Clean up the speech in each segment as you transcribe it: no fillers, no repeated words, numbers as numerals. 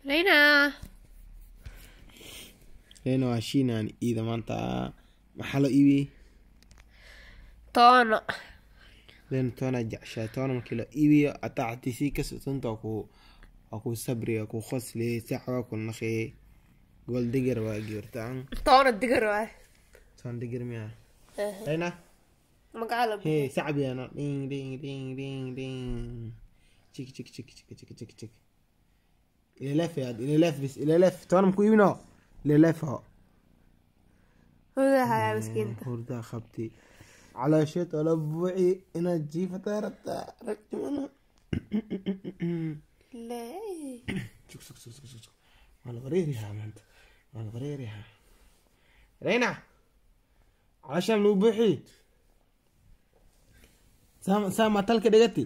Reyna. Reyna waa shiinaan iida maanta. Maxaa loo iibiyey? Toono. Reyna toona jeceshahay. Toona markii loo iibiyo ataa xatii sii kasoctonta waa ku sabriya, ku qosli, sax waa ku naqi. Gool digir waa gabartaan. Toono digar waay. Toona digir miya? Reyna. Magaca la. Hey, sacbiyano. Ding ding ding ding ding. Chik chik chik chik chik chik chik. Ilelef yaad, ilelef bis, ilelef. Toona maku iibino? Ilelef ho. Hurda hayaa miskiinta. Hurdaa qabti. Caloosheed oo la buuxi inaad jiifataa rabtaa ragtimana. Lee. Sug sug sug sug sug. Waa la wareerihaa maanta. Waa la wareerihaa. Reyna. Calooshaan lagu buuxi. Saama saama talka dhigati.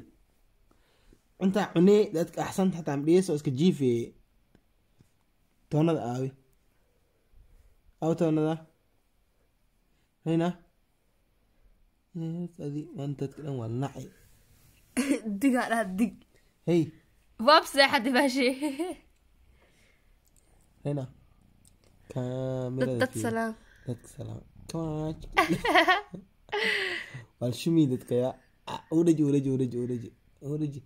Cuntaa cunee dadka axsanta xataa madhiyeso iska jiifee. Toonada aawi. Aawi toonada. Reyna. Adi maanta dadka dhan waa nacay. Digaa dhaha dig. Hey. Waab seexati baashi. Reyna. Kaamirada dad fiiri. Salaam. Dadka salaam. Kawaaj. Waa shumi dadka yaa. Ugu dhaji, ugu dhaji, ugu dhaji, ugu dhaji, ugu dhaji.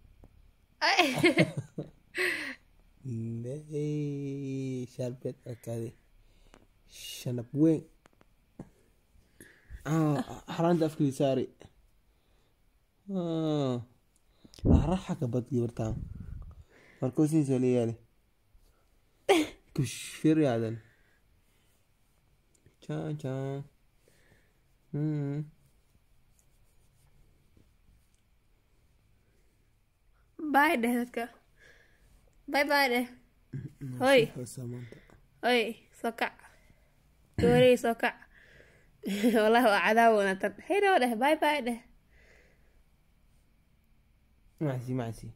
Hey, shaarbeed arkaade. Shanab weyn. Xaraanta afkii saari. Raxa ka bad gabartaan. Markuu siin la yaali. Kush fiir yaadan. Chan chan. Bye dheh dadka. Bye bye dheh. Hoy. Xoosaa maanta. Hoy, soo kac. Gabarey soo kac. Wallahi waa cadaab wanaagsan. Hey dheh, bye bye dheh. Macsi macsi.